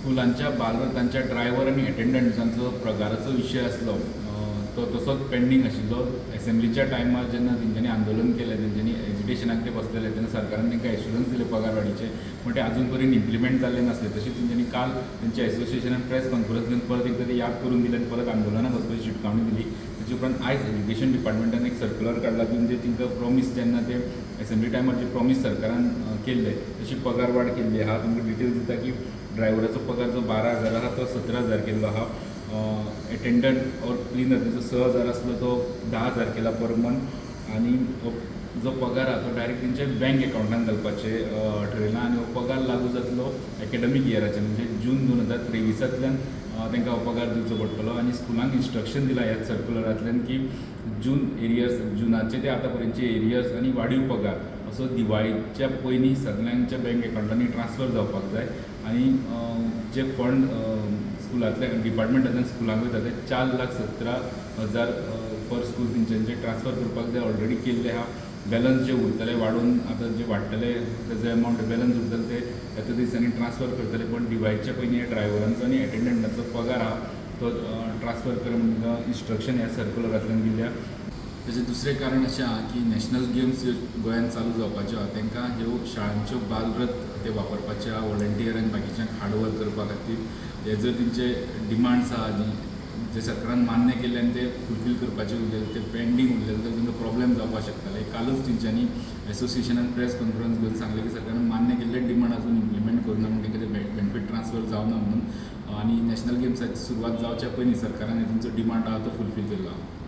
स्कुलांच्या बालरथांच्या driver आनी एटेंडंट्सांचो पगाराचो विशय आसलो तो तसोच पेंडींग आशिल्लो. एसेंब्लीच्या टायमार जेन्ना तेंच्यांनी आंदोलन केलें, तेंच्यांनी एजिटेशनाक ते बसलेले तेन्ना सरकारान तांकां एश्युरन्स दिले पगार वाडीचे, पूण ते आजून पर्यंत इम्प्लिमेंट जाल्ले नासले. तशें तेंच्यांनी काल तेंच्या एसोसिएशनान प्रेस कॉन्फरन्स घेवन परत एकदां ते याद करून दिले आनी परत आंदोलनाक वचपाची शिटकावणी दिली. ताचे उपरांत आयज एज्युकेशन डिपार्टमेंटान एक सर्क्युलर काडला की म्हणजे तांकां प्रॉमीस जेन्ना ते एसेंब्ली टायमार जे प्रॉमीस सरकारान केल्ले तशी पगार वाड केल्ली आहा. तुमकां डिटेल्स दिता की ड्रायव्हराचो पगार जो 12,000 आहा तो 17,000 केल्लो आहा. एटेंडंट ऑर क्लिनर तेजो 6,000 आसलो तो 10,000 केला पर मंथ. आनी जो पगार आहा तो डायरेक्ट तेंच्या बँक एकावंटान घालपाचें ठरयलां आनी हो पगार लागू जातलो एकेडमीक इयराचेर, म्हणजे जून 2023 तांकां हो पगार दिवचो पडटलो. आनी स्कुलांक इन्स्ट्रक्शन दिलां ह्याच सर्क्युलरांतल्यान की जून एरियर्स, जुनाचे ते आतां पर्यंतचे एरियर्स आनी वाडीव पगार असो दिवाळीच्या पयलीं सगळ्यांच्या बँक एकावंटांनी ट्रान्सफर जावपाक जाय. आनी जे फंड स्कुलांतल्या डिपार्टमेंटांतल्यान स्कुलांक वयता ते 4,17,000 पर स्कूल तेंच्यांचे ट्रान्सफर करपाक जाय. ऑलरेडी केल्ले आहा. बॅलन्स जे उरतले वाडोवन आतां जे वाडटले तेजो एमावंट बॅलन्स उरतले ते येता दिसांनी ट्रान्सफर करतले. पण दिवाळीच्या पयलीं ड्रायव्हरांचो आनी एटेंडंटाचो पगार आहा तो ट्रान्सफर कर म्हणून इन्स्ट्रक्शन ह्या सर्क्युलरांतल्यान दिल्या. तेजें दुसरें कारण अशें आहा की नॅशनल गेम्स ज्यो गोंयांत चालू जावपाच्यो आहा तांकां ह्यो शाळांच्यो बालरथ ते वापरपाचे आहा वॉलंटियर आनी बाकीच्यांक हार्डवर्क करपा खातीर. हे जर तेंचे डिमांड्स आहा जे सरकारान मान्य केल्ले आनी ते फुलफील करपाचे उरलेले ते पेंडींग उरलेले जाल्यार तांकां प्रॉब्लेम जावपाक शकताले. कालूच तेंच्यांनी एसोसिएशनान प्रेस कॉन्फरन्स घेवन सांगलें की सरकारान मान्य केल्ले डिमांड अजून इम्प्लिमेंट करूना म्हणून तांकां ते बेनिफीट ट्रान्सफर जावना म्हणून. आनी नॅशनल गेम्साची सुरवात जावच्या पयलीं सरकारान तेंचो डिमांड आहा तो फुलफील केल्लो आहा.